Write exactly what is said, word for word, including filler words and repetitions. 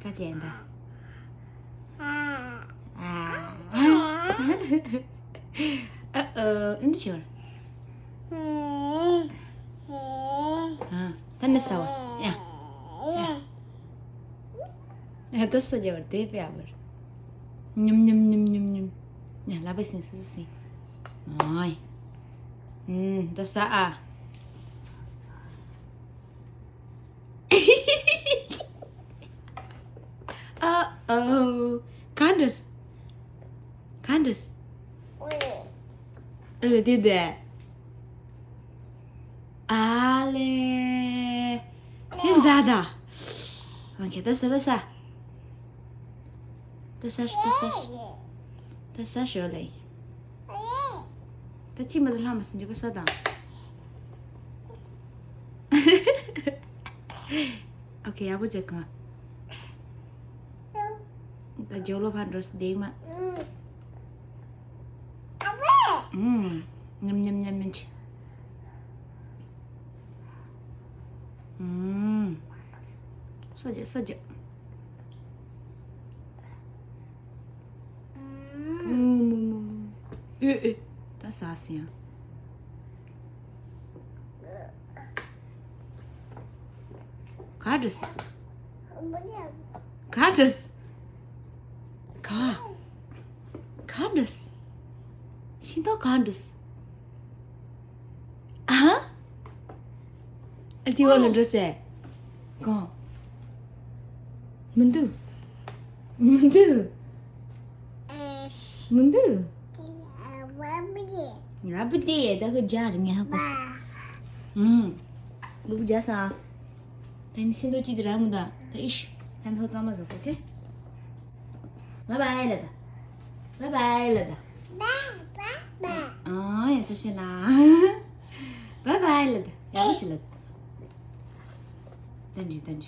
ད་ཅན་ད། ཨ་ཨ་ཨ་འདི་ཆེ་བར། ཨ་ད་ནི་ས་བ་ཡ་ཡ། ད་ས་རྒྱ་བར་དེ་པེ་ཨ་བར། ཉམ་ཉམ་ཉམ་ཉམ་ཉམ། ཡ་ལ་པེ་སིང་སི་སིང་། ཨོའི། ཨུམ་ད་ས་ཨ། ཨ་ཨོ། ག་འདྲས། ག་འདྲས། ཨ་ལེ་དེ་དེ། ཨ་ལེ། ཡིན་ཟ་ད། ཨོ་ཁེ་ད་ས་ད་ས། ད་ས་ཤ་ད་ས་ཤ། ད་ས་ཤ་ལེ། ད་ཅི་མ་ད་ལྷ་མ་སྲིན་འཇུག་པ་ས་དང་། ཨོ་ཁེ་ཡག་པོ་བྱེད་གང་། ད་ཇོ་ལོ་ཕར་འགྲོ་སི་དེ་མ། ཨུམ། ཉམ་ཉམ་ཉམ་ཉམ་ཆི། ཨུམ། ས་རྒྱ་ས་རྒྱ། ཨུམ་ཨུམ་ཨུམ། ཨེ་ཨེ། ད་ཟ་སི་ཡང་། ག་འདྲས། ག་འདྲས། ག་ག་འདྲས། ཤིང་ཏོག་ག་འདྲས། ཨ། ཨ་ཏི་བ་ལ་འགྲོ་སེ། གང་། མི་འདུག་མི་འདུག་མི་འདུག་ང་བུ་དེ་ད་ཁོ་རྒྱ་རེད་ངས་ཧ་གོ་སོང་། ཨུམ། བུ་རྒྱ་ས། ད་ནི་ཤིང་ཏོག་ཅིག་དེ་རག་མི་འདུག་ད་ཨིཤ། ད་མི་ཧོ་གཙང་མ་བཟོ་ཁོ་ཁེ། བའི་བའི་ལ་ད། བའི་བའི་ལ་ད། ཨ་ཡ་ད་ཤེ་ན། བའི་བའི་ལ་ད། ཡག་པོ་བྱེད་ལ་ད། ད་འདྲི་ད་འདྲི།